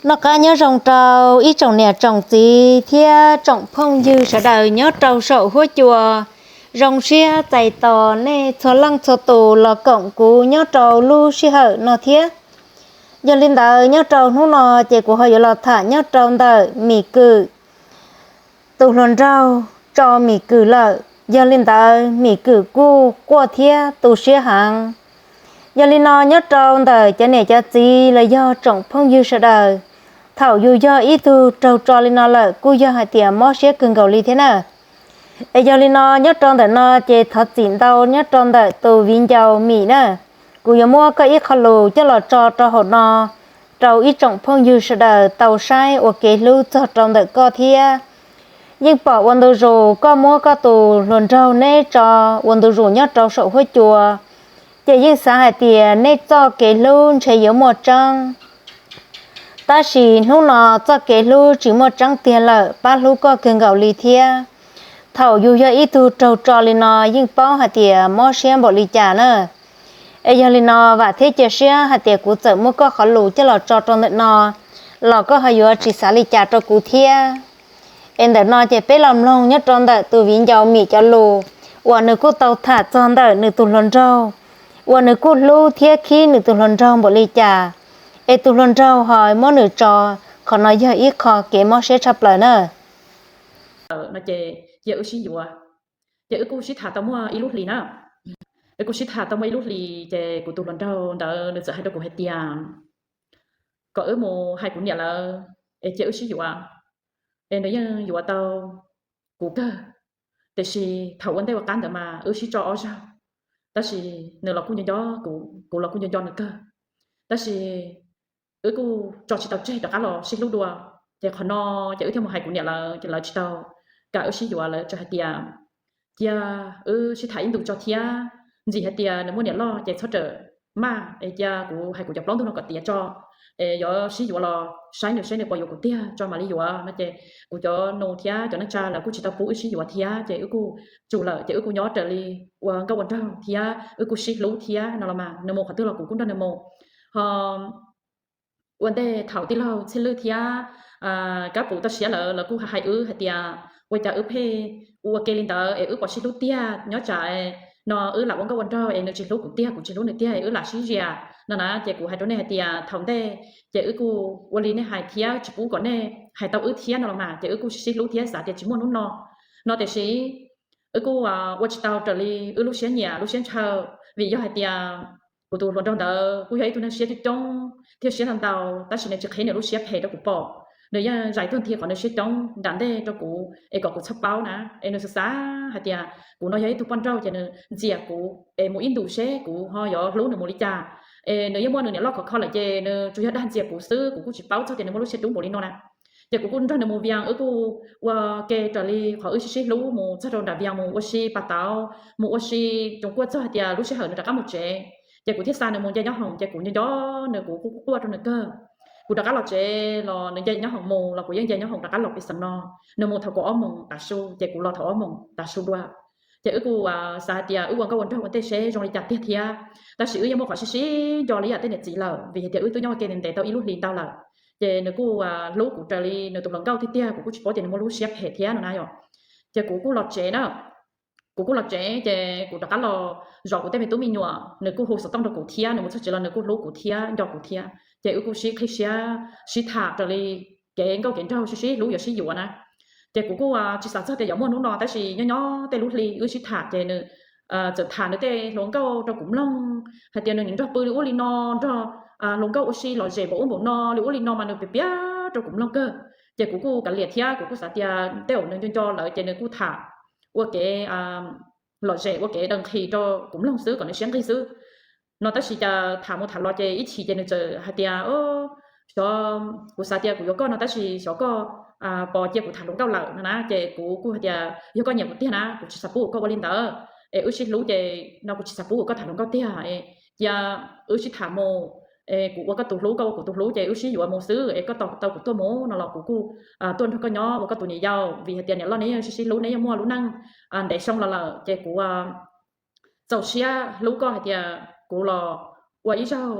Noj qab nyob zoo rau ib tsoom niam tsoom txiv thiab tsoom phooj ywg sawv daws nyob rau saum huab cua. Zoo siab txais tos nej txhua leej txhua tus los koom kuv nyob rau lub sij hawm no thiab. Yog li ntawd nyob rau hnub no ces kuv ho yuav los tham nyob rau ntawm Mim Kwm tus hluas nraug tso Mim Kwm lawm. Yog li ntawd Mim Kwm kuj quaj thiab tu siab heev. Yog li no nyob rau ntawm cov niam cov txiv los yog tsoom phooj ywg sawv daws, thaum yus yog ib tug raug tso li no lawm kuj yog hais tias mob siab kawg nkaus li thiab na. Es yog li no nyob rau ntawm no ces thov txim ntau nyob rau ntawm tus viv ncaus Mim na. Kuv yuav muab koj ib qho lus coj los tso rau hauv no rau ib tsoom phooj ywg sawv daws tau saib ua kev hlub txog rau ntawm koj thiab. Yeej pom ua ntu zus koj muab koj tus hluas nraug neb tso ua ntu zus nyob rau saum huab cua, ces yeej xav hais tias nej txoj kev hlub ntshe yuav muaj tseeb. Tab sis hnub no txoj kev hlub tsis muaj tseeb tiag lawm, pab hlub koj kawg nkaus li thiab. Thaum yus yog ib tug raug tso li no yeej paub hais tias mob siab npaum li cas na. Es yog li no vam thiab cia siab hais tias kuv txawm muab koj qhov lus coj los tso rau ntawm no los koj ho yuav tsis xav li cas rau kuv thiab. Es ntawm no ces peb los mloog nyob rau ntawm tus viv ncaus Mim cov lus uas nws kuj tau tham txog ntawm nws tus hluas nraug uas nws kuj hlub thiab khib nws tus hluas nraug npaum li cas, es tus hluas nraug ho muab nws tso. Qhov no yog ib qho kev mob siab tshaj plaws na. No ces cia wb sib yuav. Ces wb kuj sib tham tau muaj ib lub hlis na. Wb kuj sib tham tau muaj ib lub hlis ces kuv tus hluas nraug ntawd nws txawm hais rau kuv hais tias kom wb mus hais kuv niam lawv es cia wb sib yuav. Es nws yeej yuav tau kuv kawg, tiam sis thaum ua ntej ua qab ntawd mas wb sib tso ob zaug, tab sis nws los kuj nco nco kuv, kuv los kuj nco nco nws kawg. Tab sis wb kuj tso tsis tau tseg rov qab los sib hlub dua. Ces qhov no ces wb thiaj mus hais kuv niam lawv ces lawv tsis tau kam wb sib yuav, lawv tsuas hais tias cia wb sib tham ib ntus tso thiab, ntxim hais tias nws muaj niam loj ces txhob rawm maj, es cia kuv hais kuv cov plaub ntug no kom tiav tso, es yuav sib yuav los saib nws seb nws puas yuav kuv tiag tso mam li yuav no. Ces kuv cov nus thiab cov neej tsa lawv kuj tsis tau pub wb sib yuav thiab ces wb kuj tsum lawm ces wb kuj nyob raws li ua nkauj ua nraug thiab wb kuj sib hlub thiab no los mas nws mus qhov twg los kuv kuj nrog nws mus. Ho ua ntej thaum tij laug Txhiaj Lwj thiab Kab Pum toj siab lawv, lawv kuj hais wb hais tias ua cas wb pheej ua ke li ntawd es wb puas sib hlub tiag, nyob tsam no wb lam ua nkauj ua nraug es nws tsis hlub kuv tiag kuv tsis hlub nws tiag es wb lam sib zias no na. Ces kuv hais rau nej hais tias thaum ntej ces wb kuj ua li nej hais thiab tsis pub kom nej hais tau wb thiab no los mas ces wb kuj sib hlub thiab xav tias tsis muaj hnub no no tiam sis wb kuj ua tsis tau raws li wb lub siab nyiam lub siab ntshaw, vim yog hais tias kuv tus hluas nraug ntawd kuj yog ib tug neeg siab coob coob thiab siab ntau ntau tab sis nws tsis qhib nws lub siab phem rau kuv pom. Nws yeej zais tuag nthi qhov nws siab coob nram ntej rau kuv es kom kuv txhob paub na. Es nws xav xav hais tias kuv no yog ib tug poj nrauj ces nws ntxias kuv es mus ib ntus seb kuv ho yuav hlub nws mus li cas. Es nws yeej muaj nws niam loj khov kho lawm ces nws tsuas yog dag ntxias kuv xwb, kuv kuj tsis paub txog tias nws muaj lub siab dub npaum li no na. Ces kuv kuj nrog nws mus vias, wb kuj ua ke raws li qhov wb sib sib hlub mus txog rau nram vias mus ua si pas tauv, mus ua si tsoos kuaj txog hais tias lub sij hawm nws rov qab mus tsev. Ces kuv thiaj xa nws mus nce nyob hoom ces kuv nco nco nws, kuv kuj quaj rau nws kawg. Kuv rov qab los tsev los nws nce nyob hoom mus los kuv yeej nce nyob hoom rov qab los pem xeem no. Nws mus thaum kaum ob moos tav su ces kuv los thaum ob moos tav su dua. Ces wb kuj xav hais tias wb ua nkauj ua nraug ua ntej seb zoo li cas tiag thiab. Tab sis wb yeej muaj qhov sib sib nco li yam tej niam txiv lawm vim hais tias wb twb nyob ua ke ntev tau ib lub hlis ntau lawm. Ces nws kuj hlub kuv raws li nws tus hluas nkauj tiag tiag, kuv kuj tsis paub tias nws muaj lub siab phem thiab no na yom. Ces kuv kuj los tsev na. Kuv kuj los tsev ces kuv rov qab los zov kuv tej me tub me nyuam, nws kuj hu xov tooj rau kuv thiab, nws mus txog tsev los nws kuj hlub kuv thiab nco kuv thiab. Ces wb kuj sib qhib siab sib tham raws li kev nkauj kev nraug sib sib hlub yuav sib yuav na. Ces kuv kuj tsis xav txog tias yuav muaj hnub no tab sis nyob nyob tej lub hli wb sib tham ces nws txawm tham nws tej hluas nkauj rau kuv mloog hais tias nws nim nrog pw li ub li no, nrog hluas nkauj ua si lom zem npaum ub npaum no li ub li no mas nws piav piav rau kuv mloog kawg. Ces kuv kuj kav liam thiab kuv kuj xav tias tej zaum nws nco nco lawm ces nws kuj tham ua kev lom zem ua kev daws nqhis rau kuv mloog xwb kom nws siab nqig xwb no. Tab sis cas tham mus tham los ces ib chim ces nws txawm hais tias xyov, kuv xav tias kuv yuav koj no tab sis xyov koj pos cia kuv tham hluas nkauj lawm no na. Ces kuv kuj hais tias yog koj nyiam kuv tiag na kuv tsis xav pub koj ua li ntawd, es wb sib hlub ces no kuv tsis xav pub koj tham hluas nkauj tiag. Cia wb sib tham mus, kuv ua koj tus hlub koj ua kuv tus hlub ces wb sib yuav mus xwb es koj tos tau kuv tuaj mus no los kuv kuj tuaj nrog koj nyob ua koj tus niam yau vim hais tias niam loj neb yeej sib sib hlub neb yeej muaj lub neej ntev xyoo los lawm ces kuv txaus siab hlub koj hais tias kuv los ua ib zaug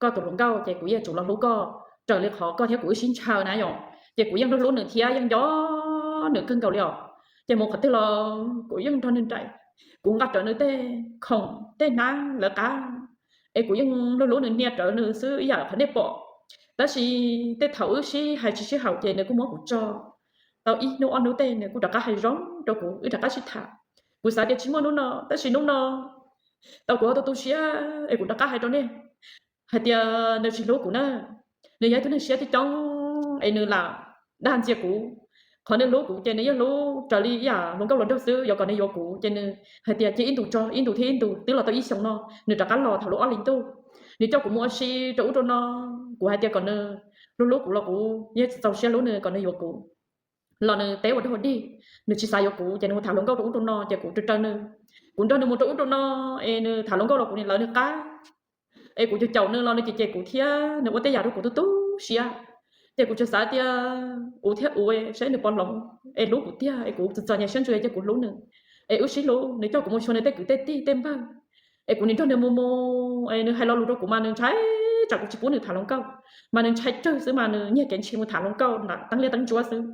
koj tus hluas nkauj ces kuv yeej tsum los hlub koj raws li qhov koj thiab kuv wb sib ntshaw na yom, ces kuv yeej hlub hlub nws thiab yeej nco nws kawg nkaus li os. Ces mus qhov twg los kuv yeej nrog nws nraim, kuv nqa rawv nws tej khoom tej hnab lawv qab, es kuv yeej hlub hlub nws, hnia rawv nws xwb ib yam qhov nej pom. Tab sis tej thaum wb sib hais tsis sib haum ces nws kuj muab kuv tso tau ib hnub ob hnub tej nws kuj rov qab hais zoo rau kuv, wb rov qab sib tham. Kuv xav tias tsis muaj hnub no, tab sis hnub no tau kuv ua tu tu siab es kuv rov qab hais rau nej hais tias nws tsis hlub kuv na. Nws yog ib tug neeg siab coob coob es nws lam dag ntxias kuv. Qhov nws hlub kuv ces nws yeej hlub raws li ib yam hluas nkauj hluas nraug xwb, yuav kom nws yuav kuv ces nws hais tias cia ib ntus tso, ib ntus thiab ib ntus, twb los tau ib xyoos no nws rov qab los thaum lub ob hlis ntuj. Nws coj kuv mus ua si rau ub rau no, kuv hais tias kom nws hlub hlub kuv los kuv yeej tsis txaus siab hlub nws, kom nws yuav kuv los nws teb ua dog ua dig, nws tsis xav yuav kuv ces nws mus tham hluas nkauj rau ub rau no ces kuv raws raws nws. Kuv nrog nws mus rau ub rau no es nws tham hluas nkauj los kuv nim lawv nws qab, es kuv caum caum nws los nws cem cem kuv thiab nws ua tej yam rau kuv tu tu siab. Ces kuv tsuas xav tias ua thiab ua saib nws puas hloov es hlub kuv tiag, es kuv txom txom nyem siab ntsws ces kuv hlub nws, es wb sib hlub, nws coj kuv mus xyuas nws tej kwv tej tij tej npawg, es kuv nim nrog nws mus mus es nws hais lo lus rau kuv mas nws ntshai tsam kuv tsis pub nws tham hluas nkauj, mas nws ntshai tsawg xwb mas nws nyiag kev ntshis mus tham hluas nkauj nram teeb liab teeb ntsuab xwb.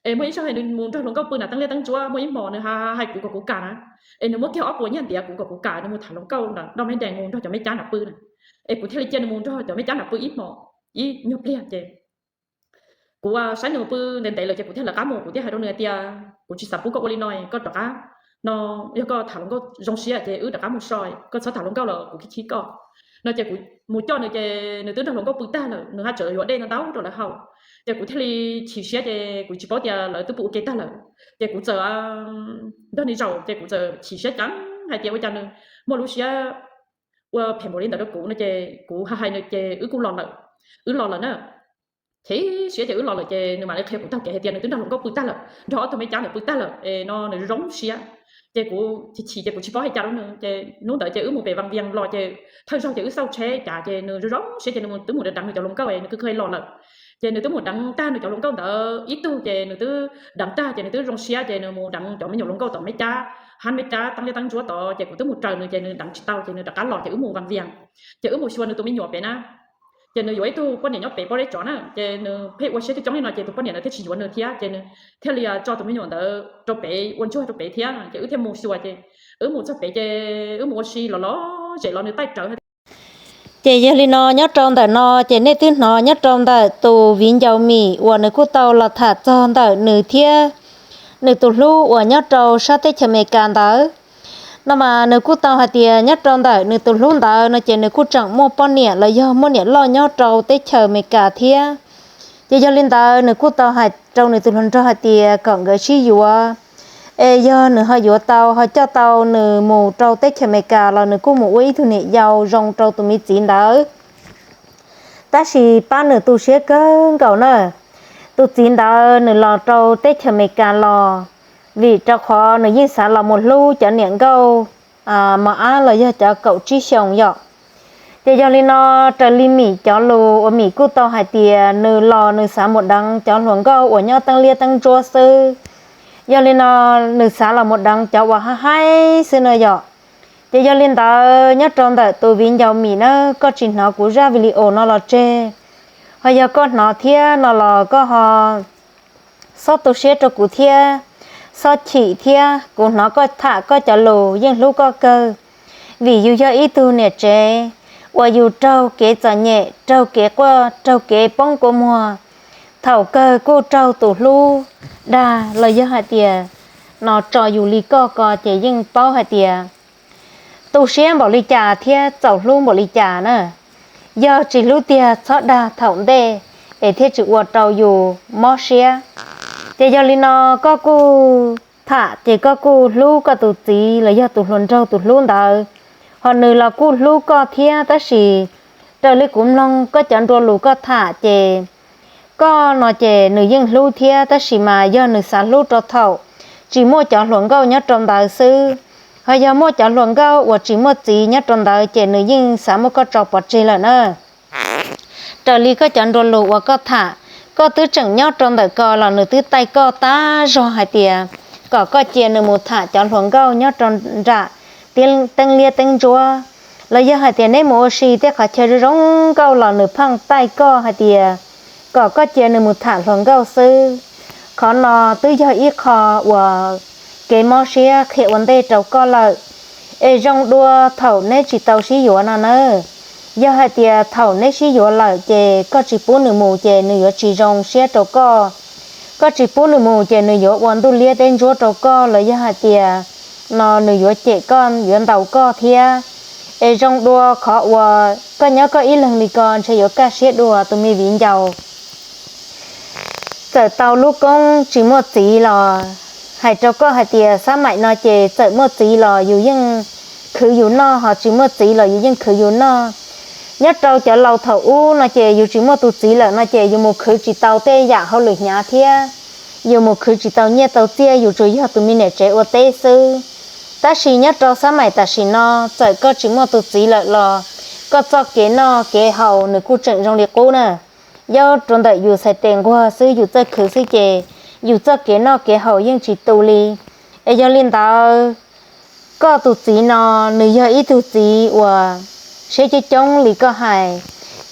Es muaj ib zaug es nws mus nrog hluas nkauj pw nram teeb liab teeb ntsuab, muaj ib hmos nws hais kuv kom kuv kam na, es nws muab kiag ob puas nyiaj ntiav kuv kom kuv kam nws mus tham hluas nkauj nram nroog Meb Dees mus nrog cov Meb Cab nram pw na. Es kuv thiaj li cia nws mus nrog cov Meb Cab nram pw ib hmos, ib nyuag pliag ces kuv saib nws pw ntev ntev lawm ces kuv thiaj lawv qab mus, kuv thiaj hais rau nws hais tias kuv tsis xav pub koj ua li no, koj rov qab no, yog koj tham hluas nkauj zoo siab ces wb rov qab mus so, koj txhob tham hluas nkauj los kuv khib khib koj no. Ces kuv mus coj nws ces nws twb nrog hluas nkauj pw tag lawm, nws haj tseem yuav dej ntau ntau rau lawv haus. Ces kuv thiaj li chim siab ces kuv tsis paub tias lawv twb pw ua ke tag lawm. Ces kuv txawm nrog nws zaum ces kuv txawm chim siab ceev hais tias ua cas nws muaj lub siab ua phem npaum li ntawd rau kuv no. Ces kuv hais hais nws ces wb kuj los lawm, wb los lawm na. Chim siab ces wb los lawm ces nws mam li qhia kuv taug kev hais tias nws twb nrog hluas nkauj pw tag lawm, nrog ob tug Meb Cab ntawd pw tag lawm es no nws zoo siab. Ces kuv chim chim ces kuv tsis paub hais cas rau nws ces hnub ntawd ces wb mus pem Vaj Vias los ces thawj zaug ces wb xauj tsheb cav ces nws zoo zoo siab ces nws twb mus deev nws cov hluas nkauj es nws kuj kheev los lawm. Ces nws twb mus deev tag nws cov hluas nkauj ntawd ib tug ces nws twb deev tag ces nws twb zoo siab ces nws mus deev cov me nyuam hluas nkauj tom Meb Cab, hab Meb Cab teeb liab teeb ntsuab tod ces kuv twb mus raws nws ces nws deev tsis tau ces nws rov qab los ces wb mus Vaj Vias. Ces wb mus xyuas nws tus me nyuam pem na. Ces nws yuav ib tug poj niam nyob pem pob zeb tsov na, ces nws pheej ua siab coob coob li no ces tus poj niam ntawd thiaj tsis yuav nws thiab ces nws thiaj li tso tus me nyuam ntawd rau pem ua ntsuag rau pem thiab ces wb thiaj mus xyuas ces wb mus txog pem ces wb mus ua si los los zem los nws taij rawv. Ces yog li no nyob rau ntawm no ces nej twb hnov nyob rau ntawm tus viv ncaus Mim uas nws kuj tau los tham txog ntawm nws thiab nws tus hlub uas nyob rau sab teb chaws Amelikas ntawd no mas nws kuj tau hais tias nyob rau ntawm nws tus hlub ntawd no ces nws kuj tseem muaj poj niam los yog muaj niam loj nyob rau teb chaws Amelikas thiab. Ces yog li ntawd nws kuj tau hais rau nws tus hluas nraug hais tias kom nkawd sib yuav, es yog nws ho yuav tau ho coj tau nws mus rau teb chaws Amelikas los nws kuj mus ua ib tug niam yau zoo rau tus me txiv ntawd. Tab sis pab nws tu siab kawg nkaus na, tus txiv ntawd nws los rau teb chaws Amelikas los vim rau qhov nws yeej xav los mus hlub cov niam nkauj mos ab los yog cov kaum tsib xyoos yom. Ces yog li no raws li Mim cov lus uas Mim kuj tau hais tias nws los nws xav mus deev cov hluas nkauj uas nyob teeb liab teeb ntsuab xwb. Yog li no nws xav los mus deev cov uas haib haib xwb no yom. Ces yog li ntawd nyob rau ntawm tus viv ncaus Mim na, koj tsis hnov kuv zaj video no los tseg, ho yog koj hnov thiab no los koj ho txhob tu siab rau kuv thiab, txhob chim thiab. Kuv hnov koj tham koj cov lus yeej hlub koj kawg, vim yus yog ib tug niam tsev uas yus raug kev txom nyem, raug kev quaj, raug kev poob kua muag, thaum kawg kuj raug tus hlub dag los yog hais tias no tso yus li koj ko ces yeej paub hais tias tu siab npaum li cas thiab txaus hlub npaum li cas na. Yog tsis hlub tiag txhob dag thaum ntej es thiaj tsis ua rau yus mob siab. Ces yog li no koj kuj tham ces koj kuj hlub koj tus txiv los yog tus hluas nraug tus hlub ntawd, ho nws los kuj hlub koj thiab, tab sis raws li kuv mloog koj cov nrua lus koj tham ces koj no ces nws yeej hlub thiab, tab sis mas yog nws xav hlub rau thaum tsis muaj cov hluas nkauj nyob rau ntawd xwb. Ho yog muaj cov hluas nkauj uas tsis muaj txiv nyob rau ntawd ces nws yeej xav muab koj tso pov tseg lawm na. Raws li koj cov nrua lus uas koj tham, koj twb tseem nyob rau ntawm ko los nws twb taij koj tag zog hais tias kom koj cia nws mus tham cov hluas nkauj nyob rau nram teeb liab teeb ntsuab. los yog hais tias neb mus ua si tej qhov chaw zoo zoo nkauj los nws pheej taij koj hais tias kom koj cia nws mus tham hluas nkauj xwb. Qhov no twb yog ib qho uas kev mob siab qhia ua ntej rau koj lawm. Es zoo dua thaum neb tsis tau sib yuav no na. Yog hais tias thaum neb sib yuav lawm ces koj tsis pub nws mus ces nws yuav tsis zoo siab rau koj. Koj tsis pub nws mus ces nws yuav ua ntuj liab teb ntsuab rau koj los yog hais tias no nws yuav cem koj yuav ntaus koj thiab. Es zoo dua qhov uas koj nyob koj ib leeg li ko ntshe yuav kaj siab dua tus me viv ncaus. Txawm tau lub koob tsis muaj txiv los hais rau koj hais tias xab maim no ces txawm muaj txiv los yus yeej khwv yus noj, ho tsis muaj txiv los yus yeej khwv yus noj. Nyob rau cov laus thaum ub no ces yus tsis muaj tus txiv lawm no ces yus mus khwv tsis tau tej yam hauj lwm hnyav thiab yus mus khwv tsis tau nyiaj tau txiaj, yus tsuas yog tus me niam tsev ua teb xwb. Tab sis nyob rau xab maim tam sim no, txawm koj tsis muaj tus txiv lawm los koj txoj kev noj kev haus nws kuj tseem zoo li qub na. Nyob rau ntawm yus txhais tes nquag xwb, yus txawj khwv xwb ces yus txoj kev noj kev haus yeej tsis tu li. Es yog li ntawd, koj tus txiv no nws yog ib tug txiv uas siab coob coob li koj hais,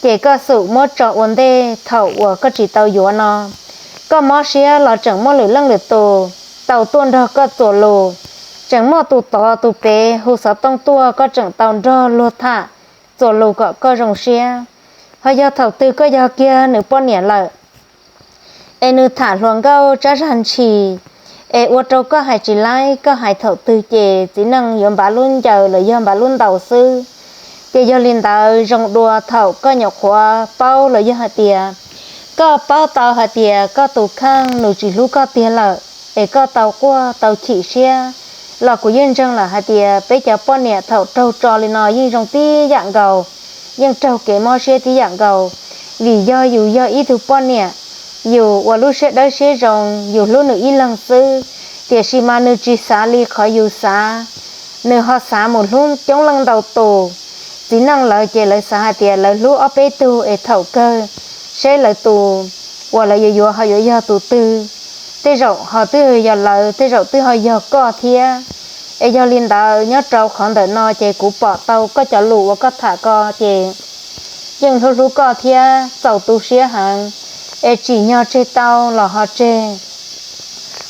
ces koj xum muab tso ua ntej thaum uas koj tsis tau yuav no. Koj mob siab los tseem muaj lwm leej lwm tus tau tuaj nrog koj txuas lus, tseem muaj tus tod tus pem hu xov tooj tuaj koj tseem tau nrog luag tham txuas lus kom koj zoo siab. Ho yog thaum twg koj yog kiag nws poj niam lawm, es nws tham hluas nkauj tsab zag ntshis, es ua rau koj hais tsis laib, koj hais thaum twg ces txiv neej yuav npav lub ncaws los yog npav lub ntaus xwb. Ces yog li ntawd zoo dua thaum koj nyuam qhuav paub los yog hais tias koj paub tau hais tias koj tus kheej nws tsis hlub koj tiag lawm, es koj tau quaj tau chim siab, los kuv yeej ntseeg lawm hais tias peb cov poj niam thaum raug tso li no yeej zoo tib yam nkaus, yeej raug kev mob siab tib yam nkaus. Vim yog yus yog ib tug poj niam, yus ua lub siab dawb siab zoo, yus hlub nws ib leeg xwb, tiam sis mas nws tsis xav li qhov yus xav, nws ho xav mus hlub coob leej ntau tus. Txiv neej lawv ces lawv xav hais tias lawv hlub ob peb tug es thaum kawg seb lawv tus uas lawv yuav yuav ho yuav yog tus twg, tej zaum ho twb yog lawv, tej zaum twb ho yog koj thiab. Es yog li ntawd nyob rau qhov ntawm no ces kuv pom tau koj cov lus uas koj tham ko ces yeej hlub hlub koj thiab txaus tu siab heev, es tsim nyog tseg tau los ho tseg.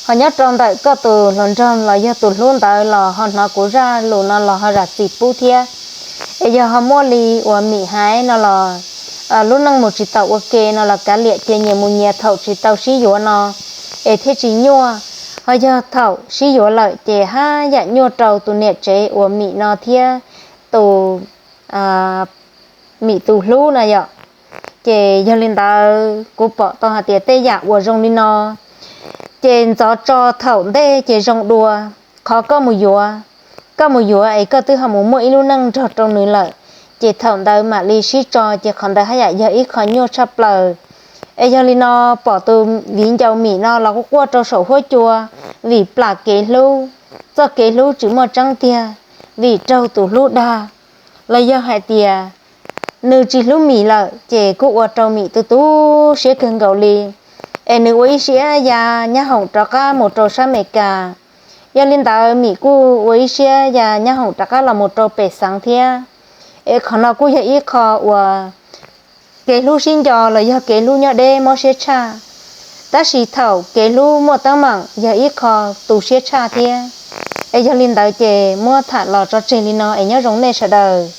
Ho nyob rau ntawm koj tus hluas nraug los yog tus hlub ntawd los ho hnov kuv zaj lus no los ho zam txim pub thiab. Es yog ho muaj li uas Mim hais no los lub neej mus tsis tau ua ke no los kav liam cia nyias mus nyias thaum tsis tau sib yuav no es thiaj tsis nyuaj. Ho yog thaum sib yuav lawm ces haj yam nyuaj rau tus niam tsev uas Mim no thiab tus Mim tus hlub no yom. Ces yog li ntawd kuv pom tau hais tias tej yam uas zoo li no ces ntxov tso thaum ntej ces zoo dua qhov koj mus yuav. Koj mus yuav es koj twb ho mus muaj ib lub neej nrog rau nws lawm, ces thaum ntawd mam li sib tso ces qhov ntawd haj yam yog ib qho nyuaj tshaj plaws. Es yog li no pom tus viv ncaus Mim no los kuj quaj rau saum huab cua vim plam kev hlub, txoj kev hlub tsis muaj tseeb tiag, vim raug tus hlub dag. Los yog hais tias nws tsis hlub Mim lawm ces kuj ua rau Mim tu tu siab kawg nkaus li. Es nws ua ib siab ya nyab hoom rov qab mus rau sab Amelikas. Yog li ntawd Mim kuj ua ib siab ya nyab hoom rov qab los mus rau pem xeev thiab. Es qhov no kuj yog ib qho uas kev hlub sib nco los yog kev hlub nyob deb mob siab tshaj. Tab sis thaum kev hlub muaj teeb meem yog ib qho tu siab tshaj thiab. Es yog li ntawd ces muab tham los tso tseg li no es nyob zoo nej sawv daws.